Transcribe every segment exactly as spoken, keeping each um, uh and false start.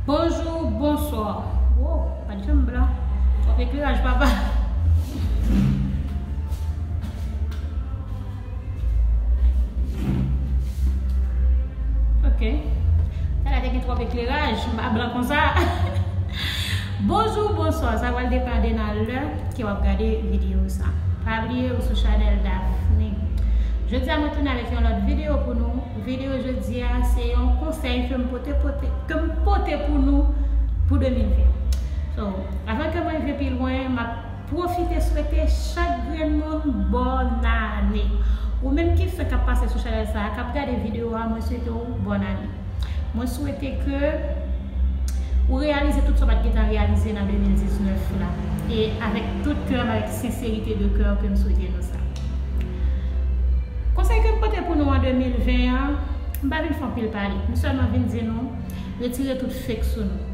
Bonjou, bonswa. Wow, pa t janm blan. Twòp ekleraj, papa. Ok. Talè te gen twòp ekleraj, m pa blan konsa. Bonjou, bonswa. Sa pral depann de nan lè ke w ap gade videyo sa. Pa bliye ou sou chanèl Daphne. Jodi a mwen tounen avèk yon lòt videyo pou nou. Videyo jodi a se yon konsèy ke m pote, pote, ke m pote pou nou pou de mil ven. So, avan ke mwen rive pi lwen, m ap pwofite swete chak grenn moun bòn ane. Ou menm ki fenk ap pase sou chanèl sa a, k ap gade videyo a, mwen swete w bòn ane. Mwen swete ke ou reyalize tout sa w pa t gentan reyalize nan de mil diznèf la. E avèk tout kè m, avèk senserite de kè ke m swete nou sa. Konsèy ke m pote pou nou an de mil ven an, m pa vin fè anpil pale. M sèlman vin di nou, retire tout fake sou nou.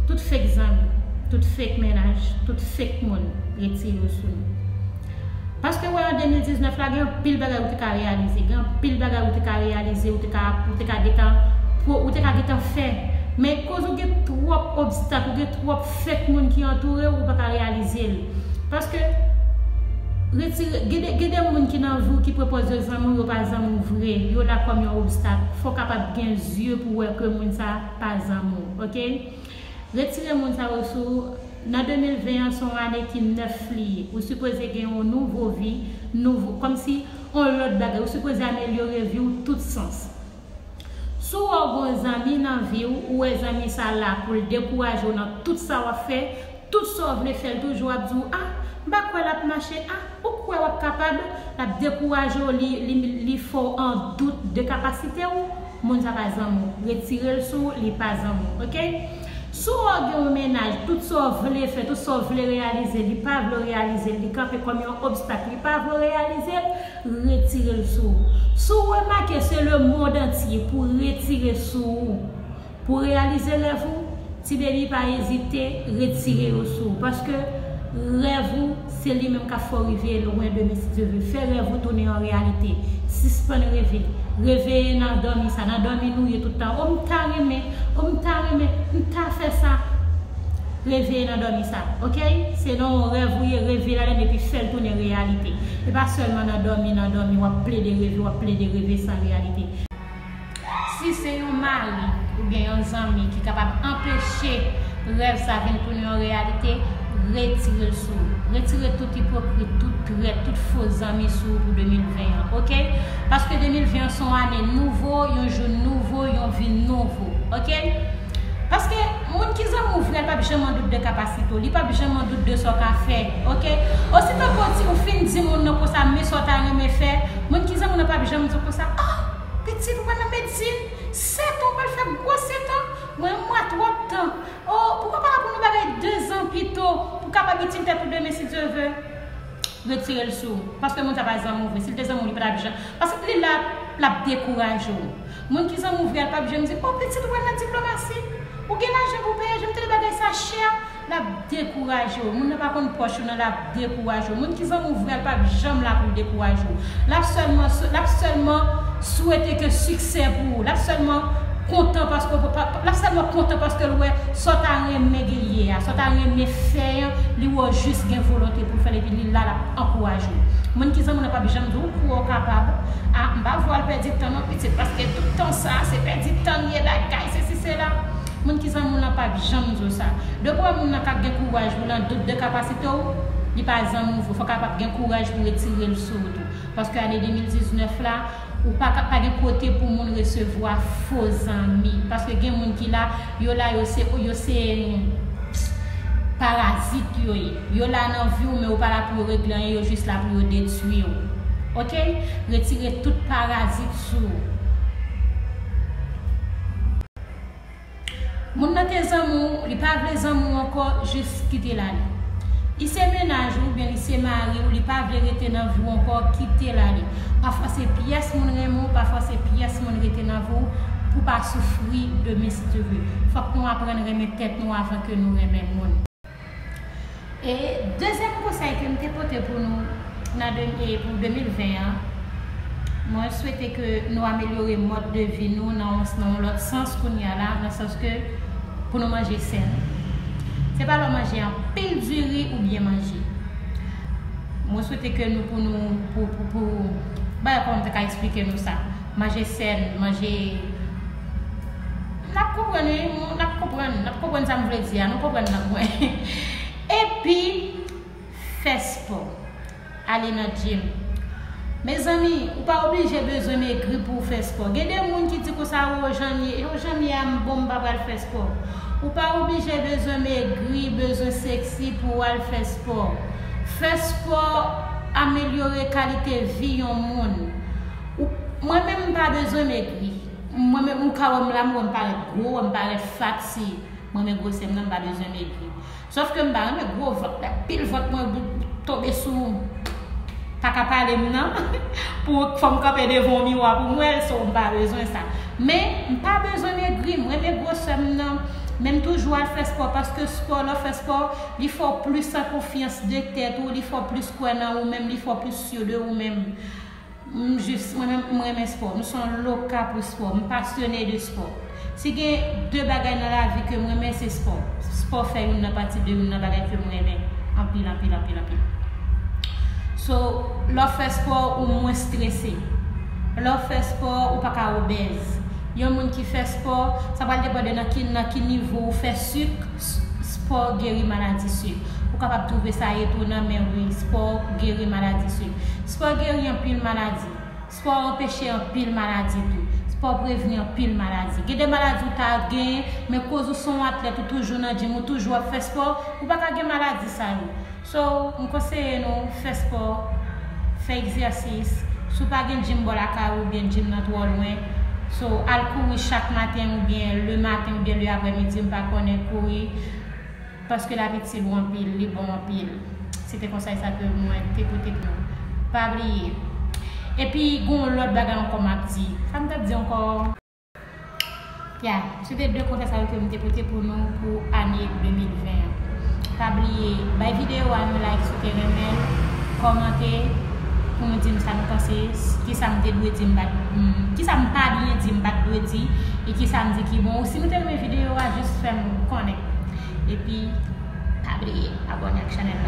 Tout fake zanmi, tout fake mennaj, tout fake moun, retire yo sou nou. Paske wè an de mil diznèf la, gen anpil bagay ou te ka reyalize, gen anpil bagay ou te ka reyalize, ou te ka, ou te ka gentan, ou te ka gentan fè. Men koz ou gen twòp obstak, ou gen twòp fake moun ki antoure w, ou pa ka reyalize l. Paske, retire, gen de, gen de moun ki nan vi w ki pran pòz yo zanmi w, yo pa zanmi w vre. Yo la kòm yon obstak. Fò w kapab gen zye pou wè ke moun sa pa zanmi w, ok? Retire moun sa yo sou ou. Nan de mil ven an, se yon ane ki nèf li ye. Ou sipoze gen yon nouvo vi, nouvo, kòmsi yon lòt bagay. Ou sipoze amelyore vi w tout sans. Si w wè w gen yon zanmi nan vi w, ou wè zanmi sa la pou l dekouraje w nan tout sa w ap fè, tout sa w vle fè, l toujou ap di w, ah, m pa kwè l ap mache, ah, ou kwè w ap kapab, l ap dekouraje w, li, li, li fè w an dout de kapasite w, moun sa pa zanmi w. Retire l sou ou, li pa zanmi w, ok? Si w wè w gen yon mennaj, tout sa w vle fè, tout sa w vle reyalize, li pa vle w reyalize l, li kanpe kòm yon obstak, li pa vle w reyalize l, retire l sou ou. Si w remake se lemonn antye pou retire sou ou, pou reyalize rèv ou, ti bebi pa ezite retire yo sou ou. Paske rèv ou, se li menm k ap fè w rive lwen demen si Dye vle. Fè rèv ou tounen an reyalite. Sispann reve. Reveye nan dòmi sa. Nan dòmi nou ye tout tan. O m ta renmen, o m ta renmen, m ta fè sa. Reveye nan dòmi sa, ok? Se nan yon rèv ou ye, reveye ladan l epi fè l tounen reyalite. E pa sèlman nan dòmi, nan dòmi, w ap plede reve, w ap plede reve san reyalite. Si se yon mari oubyen yon zanmi ki kapab anpeche rèv sa vin tounen yon reyalite, retire l sou ou. Retire tout ipokrit, tout trèt, tout fo zanmi sou ou pou de mil ven an, ok? Paske de mil ven an se yon ane nouvo, yon jou nouvo, yon vi nouvo, ok? Paske moun ki zanmi w vrè, l p ap janm an dout de kapasite w, li p ap janm an dout de sa w ka fè, ok? Osito ke w di, ou fin di moun nan konsa, men sa w ta renmen fè, moun ki zanmi w nan p ap janm di w konsa, ah, pitit, ou pral nan medsin, sèt an, ou pral fè gwo sèt an, mwen, yon mwa twòp tan. Oh, poukwa pa aprann yon bagay de zan pito pou kapab itil tèt ou demen si Dye vle? Retire l sou ou. Paske moun sa pa zanmi w vre. Si l te zanmi w, li pa t ap janm. Paske li la, l ap dekouraje w. Moun ki zanmi w vrè, l p ap janm di, oh, pitit, ou pral nan diplomasi. Ou gen lajan pou w peye, janm tande bagay sa chè. L ap dekouraje w. Moun nan pa konn pòch ou nan, l ap dekouraje w. Moun ki zanmi w vrè, l p ap janm la pou l dekouraje w. L ap sèlman, l ap sèlman swete ke siksè pou ou. L ap sèlman kontan paske, l ap sèlman kontan paske l wè sa w ta renmen gen ye a, sa w ta renmen fè an, li wè w jis gen volonte pou l fè l epi li la, l ap ankouraje w. Moun ki zanmi w nan p ap janm di w, ou kwè w kapab. Ah, m pa vle w al pèdi tan non, pitit, paske tout tan sa, se pèdi tan l ye, bagay, sesi, sela. Moun ki zanmi w lan p ap janm di w sa. Depi w wè moun nan ka gen kouraj pou l an dout de kapasite w, li pa zanmi w vre. Fò w kapab gen kouraj pou retire l sou ou tou. Paske ane de mil diznèf la, ou pa ka, pa gen kote pou moun resevwa fo zanmi. Paske gen moun ki la, yo la, yo se, yo se parazit yo ye. Yo la nan vi w, men yo pa la pou yo regle anyen, yo jis la pou yo detwi w. Ok? Retire tout parazit sou ou. Moun nan te zanmi w, li pa vle zanmi w ankò, jis kite l ale. Li se mennaj ou, oubyen li se mari w, li pa vle rete nan vi w ankò, kite l ale. Pafwa se pyès moun renmen w, pafwa se pyès moun rete nan vi w, pou pa soufri demen si Dye vle. Fòk nou aprann renmen tèt nou avan ke nou renmen moun. E dezyèm konsèy ke m te pote pou nou nan de, e pou de mil ven an, Mwen swete ke nou amelyore mòd de vi nou nan yon, nan yon lòt sans kounye a la, nan sans ke pou nou manje sèn. Se pa lè w manje anpil diri ou byen manje. Mwen swete ke nou pou nou, pou, pou, pou, bagay kòman m te ka eksplike nou sa. Manje sèn, manje, n ap konprann, wi, n ap konprann, n ap konprann sa m vle di a, nou konprann nan mwen. Epi, fè spò. Ale nan gym. Mezanmi, ou pa oblije bezwen megri pou w fè spò. Gen de moun ki di konsa, o, jan m ye, o, jan m ye a, m bon, m pa pral fè spò. Ou pa oblije bezwen megri, bezwen seksi pou w al fè spò. Fè spò amelyore kalite vi yon moun. Ou, mwen menm, m pa bezwen megri. Mwen menm, ou ka wè m la, m wè m parèt gwo, wè m parèt fat, si mwen renmen gwosè m nan, m pa bezwen megri. Sòf ke m pa renmen gwo vant, lè pil vant mwen tonbe sou, pa ka pale m nan, pou fò m kanpe devan yon miwa pou m wè l, so m pa bezwen sa. Men, m pa bezwen megri, m renmen gwosè m nan, men m toujou al fè spò, paske spò, lè w fè spò, li fè w plis an konfyans de tèt ou, li fè w plis kwè nan ou menm, li fè w plis si de ou menm. M jis, mwen menm, m renmen spò. M se yon loka pou spò. M pasyone de spò. Si gen de bagay nan lavi ke m renmen, se spò. Spò fè youn nan pati de youn nan bagay ke m renmen. Anpil, anpil, anpil, anpil. So, lè w fè spò, ou mwens strese. Lè w fè spò, ou pa ka obèz. Yon moun ki fè spò, sa pral depann de nan ki, nan ki nivo ou fè sik, s-, spò geri maladi sik. Ou kapab twouve sa etonan, men wi, spò geri maladi sik. Spò geri anpil maladi. Spò anpeche anpil maladi tou. Spò prevni anpil maladi. Gen de maladi ou ta genyen, men koz ou se yon atlèt, ou toujou nan gym, ou toujou ap fè spò, ou pa ka gen maladi sa yo. So, m konseye nou fè spò, fè egzèsis. Si w pa gen gym bò lakay ou, oubyen gym nan twò lwen, so, al kouri chak maten oubyen le maten oubyen le aprèmidi, m pa konnen, kouri. Paske l ap itil ou anpil, li bon anpil. Se te konsèy sa ke mwen te pote pou nou. Pa bliye. Epi, gen yon lòt bagay ankò m ap di. Sa m t ap di ankò? Ya, se te de konsèy sa yo ke m te pote pou nou pou ane de mil ven an. Pa bliye, bay videyo a yon like si w te renmen l, kòmante pou nou di m sa nou panse, kisa m te dwe di m pa t, mm, kisa m pa byen di m pa t dwe di, e kisa m di ki bon. Ou si nou te renmen videyo a, jis fè m konnen. Epi, pa bliye, abòne ak chanèl la.